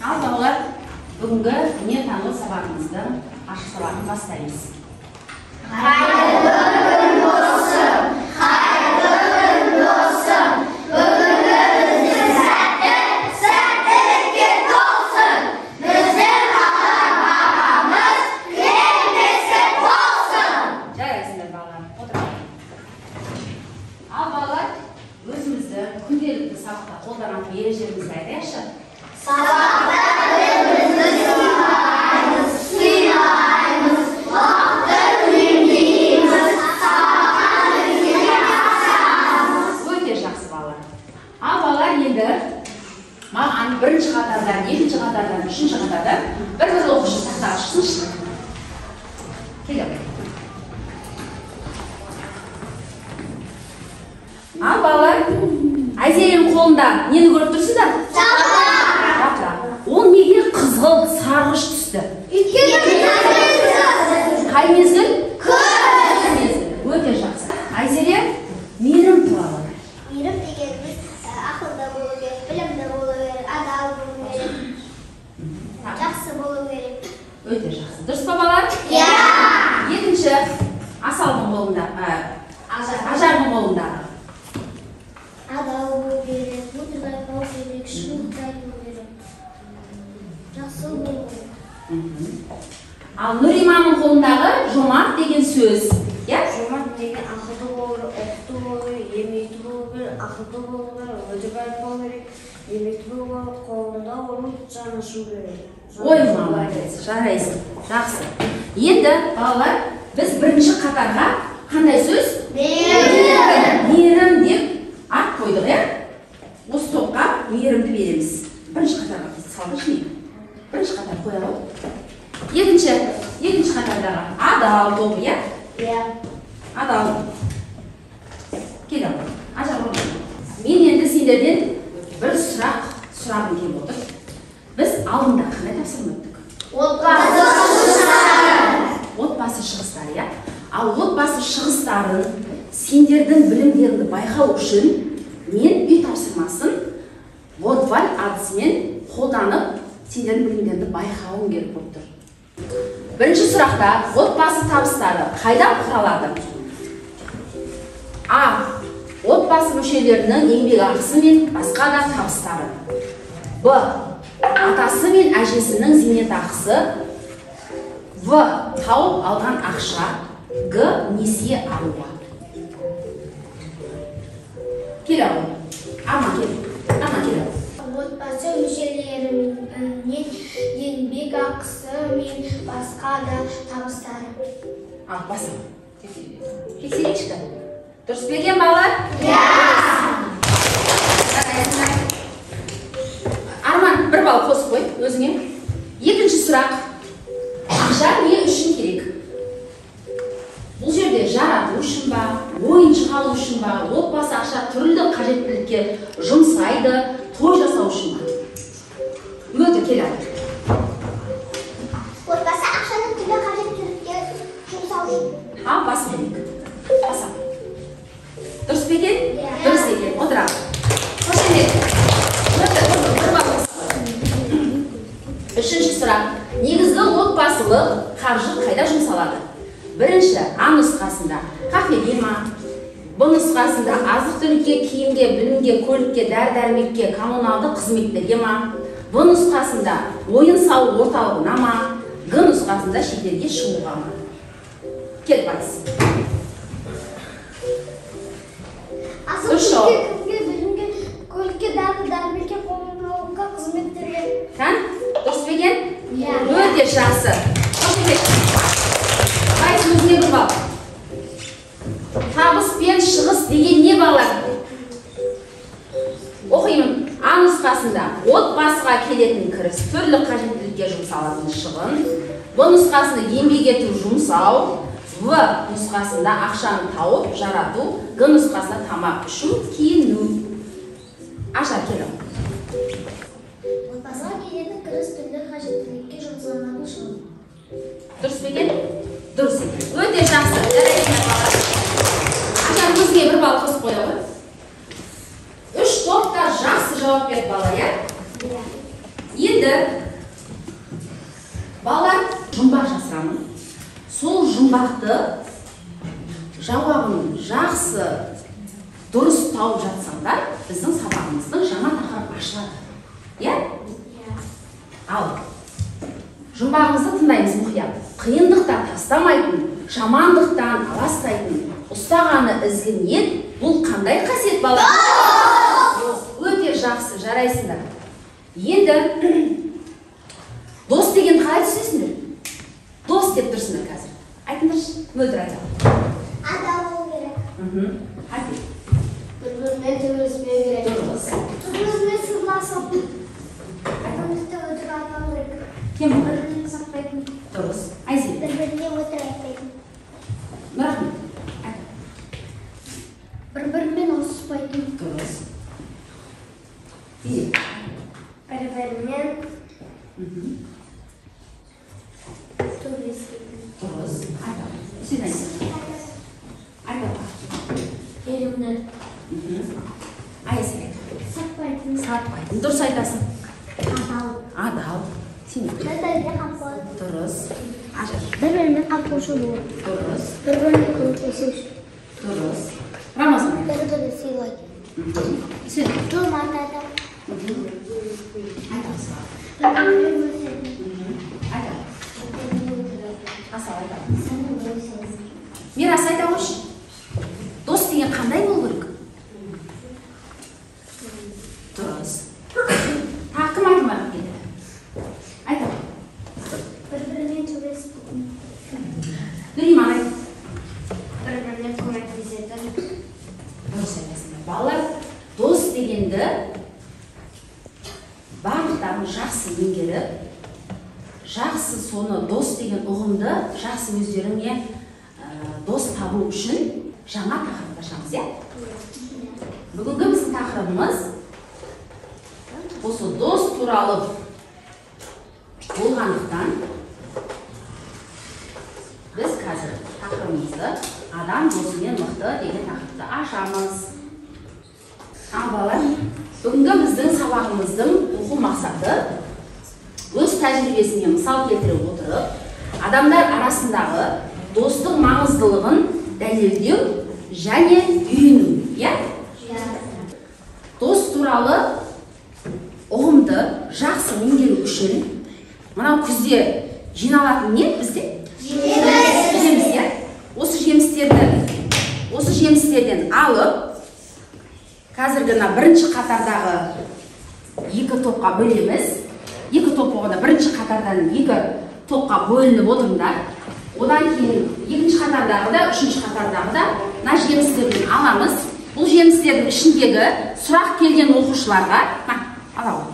Ал балалар, бүгінгі дүниетану сабағымызды, ашық сабағын бастаймыз. Қайырлы күн болсын, қайырлы күн болсын. Бүгінгі біздің сәтті, сәттілікке толсын. Біздің ата-бабамыз тілектесі болсын. Жарайсыңдар, балалар, отырайық. Ал балалар, өзімізді күнделікті сабақта қолданатын ережемізді айтайықшы. Сабақта білімімізді сыйлаймыз, сыйлаймыз, уақытты үнемдейміз, сабақтан бізге асамыз. Өте жақсы, балалар. Ал балалар, енді маған бірінші қатардан, екінші қатардан, үшінші қатардан бір-бір оқушы тақтаға шықсыншы. Келе ғой. Ал балалар, Айзеренің қолында нені көріп тұрсыздар? Жапырақ. Ол неге қызғылт сарғыш түсті? Өйткені Қай мезгіл? Күз. Мезгіл. Өте жақсы. Айзере, мейірім туралы. Мейірім дегеніміз ақылды болу керек, білімді болу керек, адал болу керек, жақсы болу керек. Өте жақсы. Дұрыс па, балалар? Иә. Екінші, Асалдың қолында, Ажардың қолындағы. Адал болу керек, өтірік айтпау керек, шындықты айту керек, жақсы болу керек. Ал Нұриманның қолындағы жомарт деген сөз, иә? Жомарт деген ақылды болу керек, ұқыпты болу керек, еңбекті болу керек, ақылды болу керек, өтірік айтпау керек, еңбекті болу керек, қолында болу, жаны ашу керек. Ой, молодец, жарайсың, жақсы. Енді, балалар, біз бірінші қатарға қандай сөз? Мейірім. Мейірім деп ат қойдық, иә? Осы топқа мейірімді береміз. Бірінші қатарға салдыршы не? Бірінші қатар қоя ғой. Екінші қатардағы адал тобы, иә? Иә. Адал. Кел ал. Ажар, орын. Мен енді сендерден бір сұрақ сұрағым келіп отыр. Біз алдында қандай тапсырма өттік? Отбасы шығыстары. Отбасы шығыстары, иә? Ал отбасы шығыстарын сендердің білімдеріңді байқау үшін мен үй тапсырмасын Wordwall әдісімен қолданып сендердің білімдеріңді байқауым керек болып тұр. Бірінші сұрақта отбасы табыстары қайдан құралады? А. Отбасы мүшелерінің еңбек ақысы мен басқа да табыстары. Б. Атасы мен әжесінің зейнетақысы. В. Тауып алған ақша. Г. Несие алуға. Кел ал. Арман, кел. Арман, кел ал. Отбасы мүшелерінің еңбек ақысы мен басқа да табыстары. Ал, баса. Тексерейікші. Дұрыс па екен, балалар? Иә. Арман, бір балл қосып қой өзіңе. Екінші сұрақ. Ақша не үшін керек? Бұл жерде жарату үшін ба, ойыншық алу үшін ба, отбасы ақша түрлі қажеттілікке жұмсайды, той жасау үшін ба? Мөді, кел ал. Отбасы ақшаны түрлі қажеттілікке жұмсау үшін. Ал, басып көрейік. Баса. Дұрыс па екен? Иә. Дұрыс екен. Отырамыз. Қошемет. Мөді, бір балл қосып қой. Үшінші сұрақ. Негізгі отбасылық қаржы қайда жұмсалады? Бірінші, А нұсқасында кафеге ма? Б нұсқасында азық-түлікке, киімге, білімге, көлікке, дәрі-дәрмекке, коммуналдық қызметтерге ма? В нұсқасында ойын-сауық орталығына ма? Г нұсқасында шетелге шығуға ма? Кел, Батыс. Дұрыс жауап. Азық-түлікке, киімге, білімге, көлікке, дәрі-дәрмекке, коммуналдық қызметтерге. Кән, дұрыс па екен? Иә. Өте жақсы. Қошемет. Батыс, өзіңе бір балл. Табыс пен шығыс деген не, балалар? Оқимын. А нұсқасында отбасыға келетін кіріс, түрлі қажеттілікке жұмсалатын шығын. Б нұсқасында еңбек ету, жұмсау. В нұсқасында ақшаны тауып, жарату. Г нұсқасында тамақ ішу, киіну. Ажар, кел ал. Отбасыға келетін кіріс, түрлі қажеттілікке жұмсалатын шығын. Дұрыс па екен? Дұрыс екен. Өте жақсы. Жарайсыңдар, балалар. Ажар, өзіңе бір балл қосып қоя ғой. Үш топта жақсы жауап берді, балалар, иә? Иә. Енді Енді балалар, жұмбақ жасырамын. Сол жұмбақты жауабын жақсы, дұрыс тауып жатсаңдар, біздің сабағымыздың жаңа тақырып ашылады. Иә? Ал, жұмбағымызды тыңдаймыз мұқият. Қиындықта тастамайтын, жамандықтан аластайтын, ұстағаны ізгі ниет, бұл қандай қасиет, балалар? Өте жақсы, жарайсыңдар. Енді дос деген қалай түсінесіңдер? Дос деп тұрсыңдар қазір. Айтыңдаршы, Мөлдір айтады. Адал болу керек. Айт. Бір-бірімен төбелеспеу керек. Дұрыс. Бір-бірімен сырласып, адамды өтірік айтпау керек. Кем? Бір-бірін сатпайтын. Дұрыс. Айзере. Бір-біріне өтірік айтпайтын. Нұрахмет. Айт. Бір-бірімен ұрыспайтын. Дұрыс. Зейнеп. Бір-бірімен төбелеспейтін. Дұрыс. Айт. Сен айт. Айт. Мейірімді. Айзере. Сатпайтын. Сатпайтын. Дұрыс айтасың. Адал. Адал. Сен. Бір-біріне қамқор. Дұрыс. Ажар. Бір-біріне қамқоршы болу. Дұрыс. Бір-біріне көмектесуші. Дұрыс. Рамазан. Бір-бірін сыйлайды. Сен. Жомарт адам. Айтамыз. Бір-біріне бөлісетін. Айтамыз. Асал айтамыз. Мирас Мирас айта қойшы. Дос деген қандай болу керек? Дұрыс. Тағы кім айтмай келеді? Айта. Бір-бірімен төбелеспейтін. Нұриман айт. Бір-біріне көмектесетін. Дұрыс айтасыңдар. Балалар, дос дегенді барлықтарын жақсы меңгеріп, жақсы соны дос деген ұғымды жақсы өздеріңе дос табу үшін жаңа тақырып ашамыз, иә? Бүгінгі біздің тақырыбымыз осы дос туралы болғандықтан біз қазір тақырыбымызды адам досымен мықты деген тақырыпты ашамыз. Ал балалар, бүгінгі біздің сабағымыздың оқу мақсаты өз тәжірибесіне мысал келтіре отырып, адамдар арасындағы достық маңыздылығын дәлелдеу және үйрену, иә? Дос туралы ұғымды жақсы меңгеру үшін мынау күзде жиналатын не бізде? Жеміс. Жеміс, иә? Осы жемістерден алып, қазіргі мына бірінші қатардағы екі топқа бөлеміз. Екі топ болғанда бірінші қатардан екі топқа бөлініп отырыңдар. Одан кейін екінші қатардағы да, үшінші қатардағы да мына жемістерден аламыз. Бұл жемістердің ішіндегі сұрақ келген оқушыларға, ала ғой.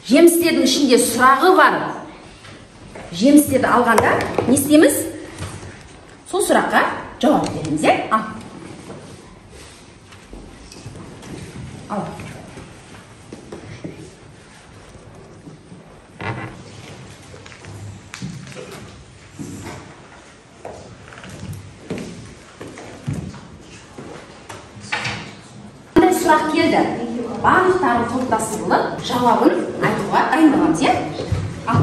Жемістердің ішінде сұрағы бар жемістерді алғанда не істейміз? Сол сұраққа жауап береміз, иә? Ал. Ал. Қандай сұрақ келді? Барлықтары топтастырылып, жауабын айтуға дайындаламыз, иә? Ал.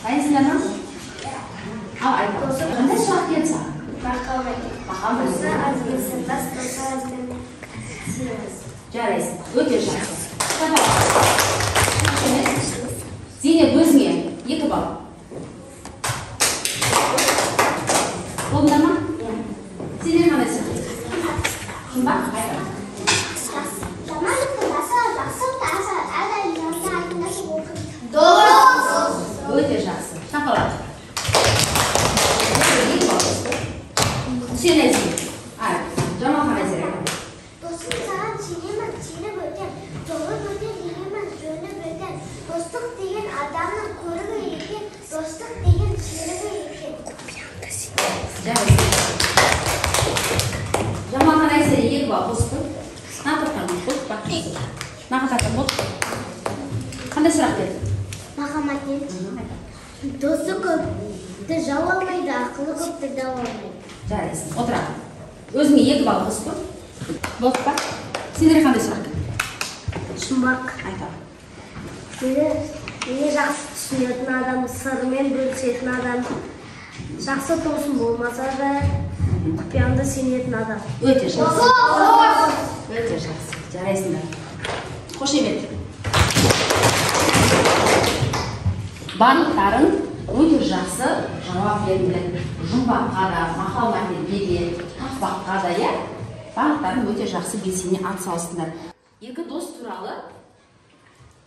Дайынсыңдар ма? Ал айт. Қандай сұрақ келді саған? Мақал-мәтел. Мақал-мәтел. Досы азбен сырлас, досы азбен сыйлас. Жарайсың. Өте жақсы. Зейнеп, өзіңе 2 балл. Болдыңдар ма? Сенен қандай сұрақ келді? Жұмбақ? Айт. Жамандықтың басы, жақсылықтың асы, әрдайым жанында айтыңдаршы оқы. Дос. Маған қайта болды. Қандай сұрақ берді? Маған айтайын. Досы көпті жау алмайды, ақылы көпті дау алмайды. Жарайсың, отыра. Өзіңе 2 балл қосып қой. Болды па? Сендерге қандай сұрақ келді? Жұмбақ. Айта. Мені жақсы түсінетін адам, сырмен бөлісетін адам, жақсы досым болмаса да құпиямды сенетін адам. Өте жақсы. Өте жақсы. Жарайсыңдар. Қошемет. Барлықтарың өте жақсы жауап бердіңдер. Жұмбаққа да, мақал-мәтелге де, тақпаққа да, иә? Барлықтарың өте жақсы белсене атсалыстыңдар. Екі дос туралы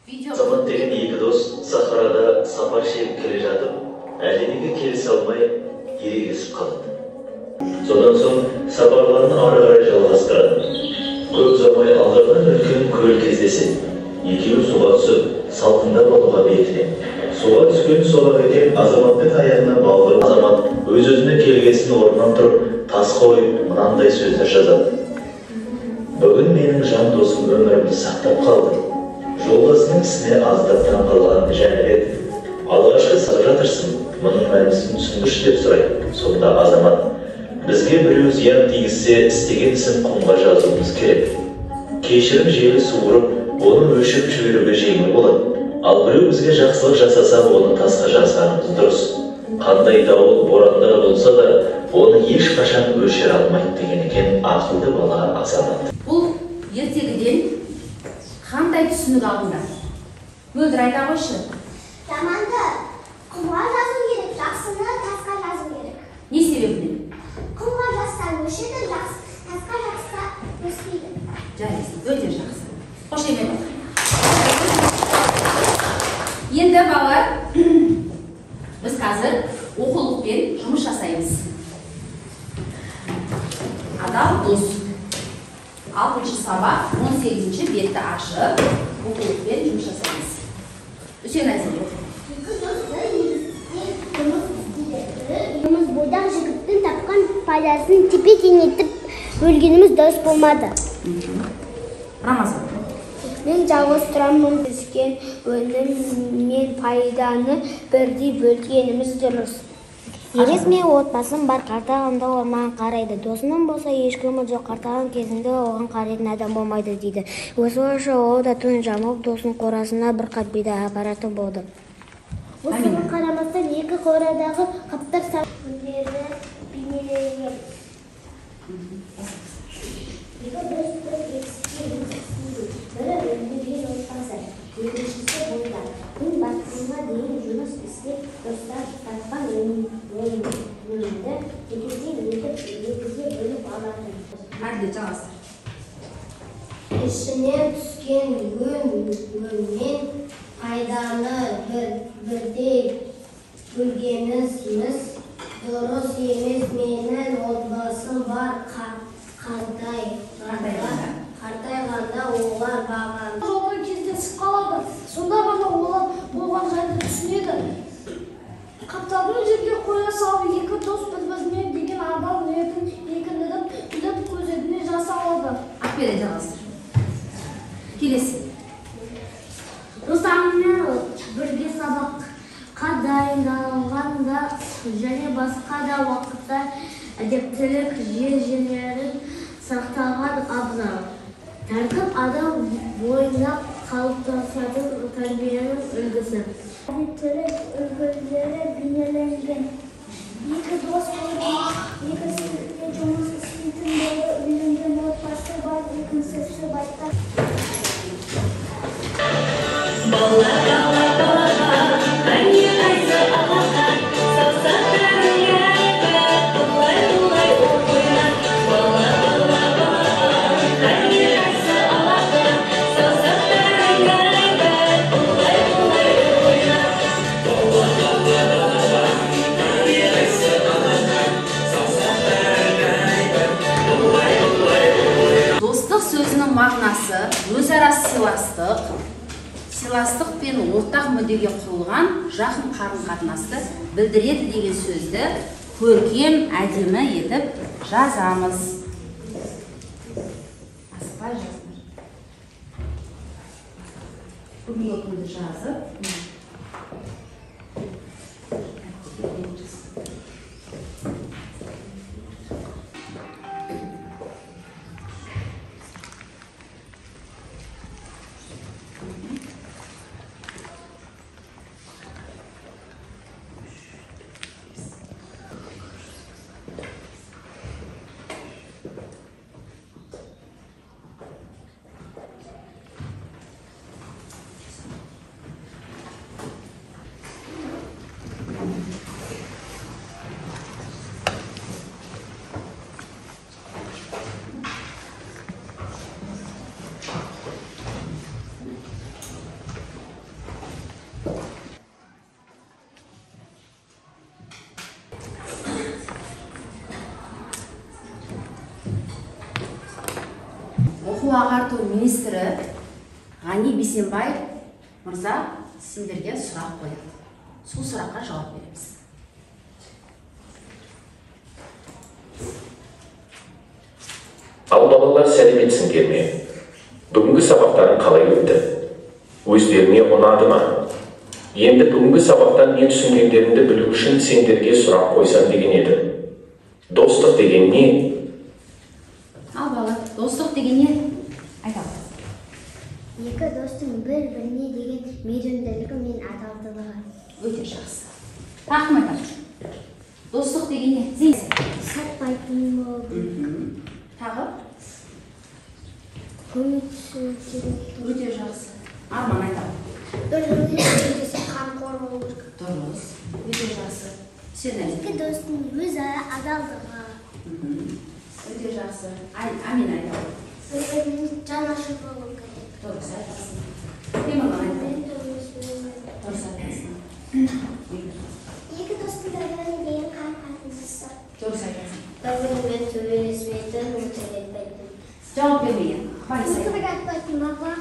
видео. Азамат деген екі дос сахарада сапар шегіп келе жатып, әлденеге келісе алмай ерегесіп қалады. Содан соң сапарларын ары қарай жалғастырады. Көп ұзамай алдарынан үлкен көл кездеседі. Екеуі суға түсіп, салқындап алуға бекінеді. Суға түскен сол-ақ екен Азаматтың аяғына балдыр. Азамат өз-өзіне келгесін орнынан тұрып, тасқа ойып мынандай сөздер жазады. Бүгін менің жан досым өмірімді сақтап қалды. Жолдасының ісіне аздап таңқалған Жәнібек, алғашқы сызып жатырсың, мұның мәнісін түсіндірші деп сұрайды. Сонда Азамат, бізге біреу зиян тигізсе, істеген ісін құмға жазуымыз керек. Кешірім желі суырып, оны өшіріп жіберуге жеңіл болады. Ал біреу бізге жақсылық жасаса, оны тасқа жазғанымыз дұрыс. Қандай дауыл борандар болса да, оны ешқашан өшіре алмайды деген екен ақылды бала Азамат. Бұл ертегіден қандай түсінік алдыңдар? Мөлдір, айта қойшы. Жаманды құмға жазу керек, жақсыны тасқа жазу керек. Не себебінен? Құмға жазса өшеді, тасқа жазса өспейді. Жарайсың, өте жақсы. Қошемет. Енді балалар, біз қазір оқулықпен жұмыс жасаймыз. Адал дос. 6-шы сабақ, 18-ші бетті ашып, оқулықпен жұмыс жасаймыз. Үсен Әзір. Екі дос бір егісте жұмыс істейді. Бірі бойдақ жігіттің тапқан пайдасын тепе-тең етіп бөлгеніміз дұрыс болмады. Рамазан. Мен жалғыз тұрамын, түскен өнім мен пайданы бірдей бөлгеніміз дұрыс. Ерес мен отбасым бар, қартайғанда ол маған қарайды. Досымның болса ешкімі жоқ, қартайған кезінде оған қарайтын адам болмайды дейді. Осылайша ол да түн жамылып досының қорасына бір қап бидай апаратын болды. Осыған қарамастан екі қорадағы қаптар күндері бейнеленген. Екі дос бір егісте жұмыс істейді. Бірі үйленген отбасы, екіншісі бойдақ. Күн батқанға дейін жұмыс істеп, достар тапқан өнімді тепе-тең етіп екіге бөліп алатын. Әділет, жалғастыр. Ішінен түскен өніммен пайданы бірдей бөлгеніміз дұрыс емес. Менің отбасым бар, қартайғанда олар маған жолмен кездесіп қалады. Сонда ғана олар болған жайды түсінеді. Қаптарын жерге қоя салып, екі дос бір-біріне деген адал ниетін екініп біліп, көздеріне жас алады. Ақберен, жалғастыр. Келесі. Достарыммен бірге сабаққа дайындалғанда және басқа да уақытта әдептілік ережелерін сақтаған абзал. Тәртіп адам бойында қалыптасатын тәрбиенің үлгісі. Әдептілік үлгілері бейнеленген. Екі дос екісі жұмыс істейтін, бірі үйленген отбасы бар, екіншісі байтақ. Достық сөзінің мағынасы өзара сыйластық, сыйластық пен ортақ мүддеге құрылған жақын қарым-қатынасты білдіреді деген сөзді көркем әдемі етіп жазамыз. Асықпай жазыңдар. Бүгінгі күнді жазып, Оқу ағарту министрі Ғани Бейсенбаев мырза сендерге сұрақ қояды. Сол сұраққа жауап береміз. Ал балалар, сәлеметсіңдер ме? Бүгінгі сабақтарың қалай өтті? Өздеріңе ұнады ма? Енді бүгінгі сабақтан не түсінгендеріңді білу үшін сендерге сұрақ қойсам деген едім. Достық деген не? Ал бала, достық деген не? Айталы. Екі достың бір-біріне деген мейірімділігі мен адалдығы. Өте жақсы. Тағы кім айтады? Достық деген не? Зейін. Сатпайтын болу. Тағы? Көмектесу керек. Өте жақсы. Арман айтады. Бір-біріне көмектесіп қамқор болу керек. Дұрыс. Өте жақсы. Сен айт. Екі достың өзара адалдығы. Өте жақсы. Амин айтады. Бір-біріне жанашыр болу керек. Дұрыс айтасың. Темірлан айтады. Дұрыс айтасың. Екі достың бір-біріне деген қарым-қатынасы. Дұрыс айтасың. Бір-бірімен төбелеспейтін, өтірік айтпайтын. Жауап бермеген. Өтірік айтпайтын бала.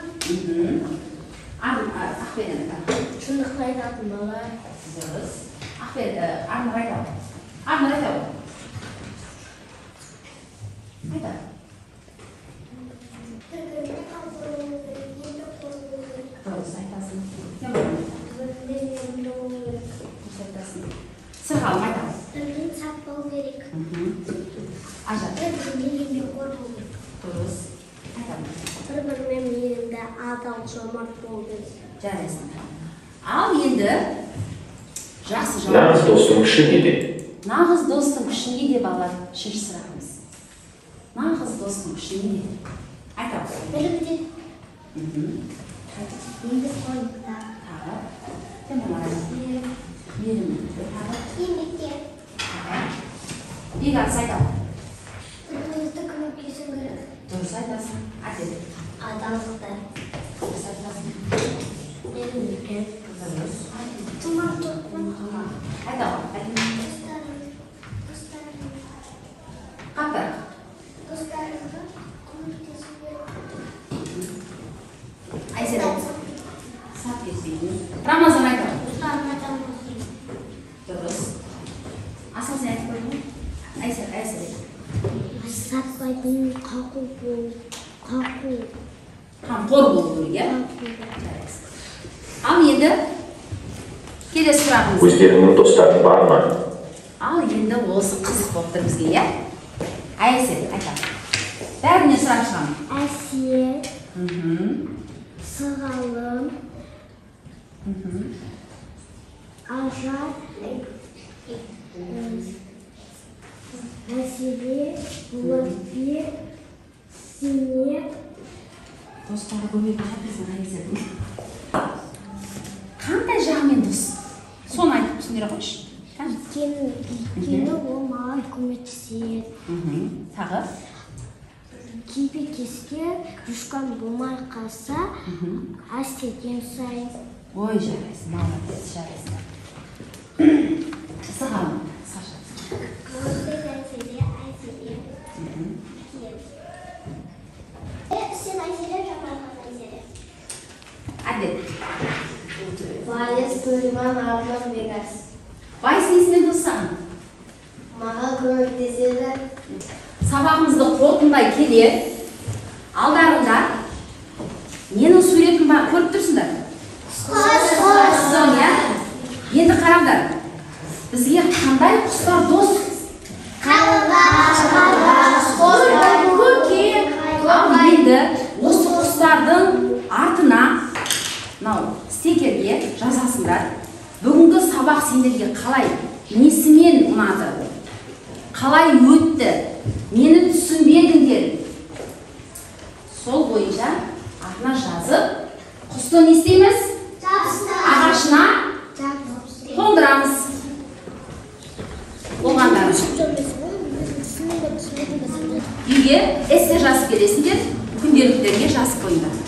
Ақберен айтады. Шындықты айтатын бала. Дұрыс. Арнұр айтады. Арнұр айтады. Айтады. Бір-біріне қамқор болу керек, еңбекқор болу керек. Дұрыс айтасың. Темірлан айтады. Бір-біріне мейірімді болу керек. Дұрыс айтасың. Сырғалым айтады. Бір-бірін сатпау керек. Ажар. Бір-біріне еңбекқор болу керек. Дұрыс. Айтады. Бір-біріне мейірімді, адал, жомарт болу керек. Жарайсыңдар. Ал енді жақсы жауап. Нағыз достың күші неде? Нағыз достың күші неде, балалар? Үшінші сұрағымыз. Нағыз достың күші неде? Айтамыз. Білімде. Еңбекқорлықта. Тағы. Темірлан айтады. Мейірімділікте. Тағы. Еңбекте. Тағы. Бекарыс айтады. Бір-бірімізді көмектесу керек. Дұрыс айтасың. Әдет. Адалдықта. Дұрыс айтасың. Мейірімділікте. Дұрыс. Жомарттықта. Айтады. Қаттырақ. Достарыңызға көмектесу керек. Айсен. Сап кетпейтін. Рамазан айтады. Дұрыс. Асыл, сен айтып қойдың ғой. Айсен, Айсен. Сатпайтын, қамқор Қамқор болу керек, иә? Жарайсың. Ал енді келесі сұрағымыз. Өздеріңнің достарың бар ма? Ал енді осы қызық болып тұр бізге, иә? Айсен, айтады. Бәріне сұрақ шығамын. Әсел, Сырғалым, Ажар, Әселе, Болатбек, Сенек. Достары көмек айтасың, Айсел. Қандай жағымен дос? Соны айтып түсіндіре қойшы. Өйткені ол маған көмектеседі. Тағы? Кейбір кезде ручкам болмай қалса, Әселден сұраймын. Ой, жарайсың, молодец, жарайсың. Сырғалым, қысқаша. Әселе, Әселе. Сен Әселе, Жамалхан Әселе. Әдет. Байыз, Төлман, Арман, Бекас. Байыз несімен дос саған? Маған көмектеседі. Сабағымызды қорытындылай келе, алдарында ненің суретін бар, көріп тұрсыңдар? Құстың, иә? Енді қараңдар, бізге қандай құстар дос? Көкек. Ал енді осы құстардың артына мынау стикерге жазасыңдар. Бүгінгі сабақ сендерге қалай, несімен ұнады, қалай өтті, нені түсінбедіңдер, сол бойынша артына жазып, құсты не істейміз? Ағашына қондырамыз. Болғандар. Үйге эссе жазып келесіңдер, күнделіктерге жазып қойыңдар.